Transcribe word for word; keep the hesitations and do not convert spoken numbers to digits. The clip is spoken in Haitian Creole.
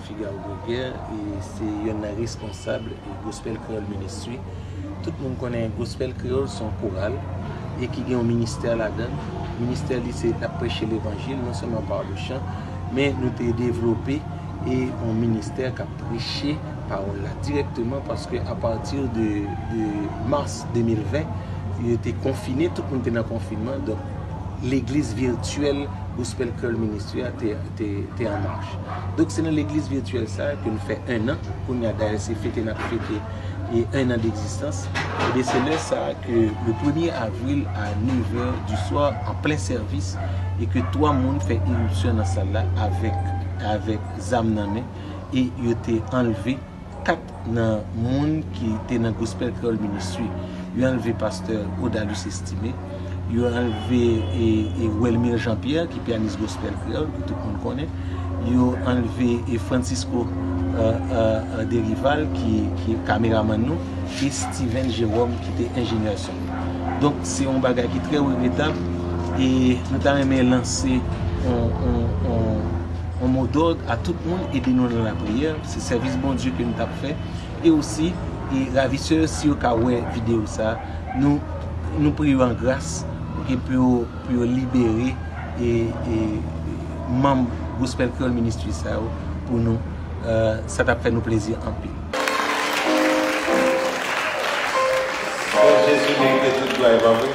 Figaro Greguer, e se yonn nan responsab e Gospel Creole Ministry. Tout moun konnen Gospel Creole se yon koral e ki gen yon ministè ladan. Ministè li se l ap preche levanjil, non sèlman pa de chan, men nou te devlope e yon ministè k ap preche pawòl la dirèkteman, paske apati de, de mas de mil ven, yo te konfine, tout moun te nan konfinman, donk legliz vityèl Gospel Creole Ministry a te, te, te an mach. Donk se nan legliz vityèl sa a ke nou fè en an, kounye a dayè se fete n ap fete e en an d'egzistans. Ebyen se lè sa a ke le premye avril a nèf è di swa, an plen sèvis, e ke twa moun fè iripsyon nan sal la avèk, avèk zam nan men, e yo te anlve kat nan moun ki te nan Gospel Creole Ministry. Yo anlve pastè Odalus Estimé, yo anlve e, e Welmir Jean Pierre ki pyanis Gospel Creole, ke tout moun konnen, yo anlve e Francisco euh, euh, euh, Derival ki, ki kameramann nou, e Steven Jérôme ki te enjenyè son. Donk se yon bagay ki trè regretab, e nou ta renmen lanse yon, yon, yon, yon modòd a tout moun, ede nou nan lapriyè. Se sèvis Bondye ke nou t ap fè. E osi, e ravisè yo, si yo ka wè videyo sa, nou, nou priye yo an gras, oke, pou yo, pou yo libere e, e manm Gospel Creole Ministry sa yo pou nou. Euh, sa t ap fè nou plezi anpil. Bon, Jezi merite tout glwa, e pa vre?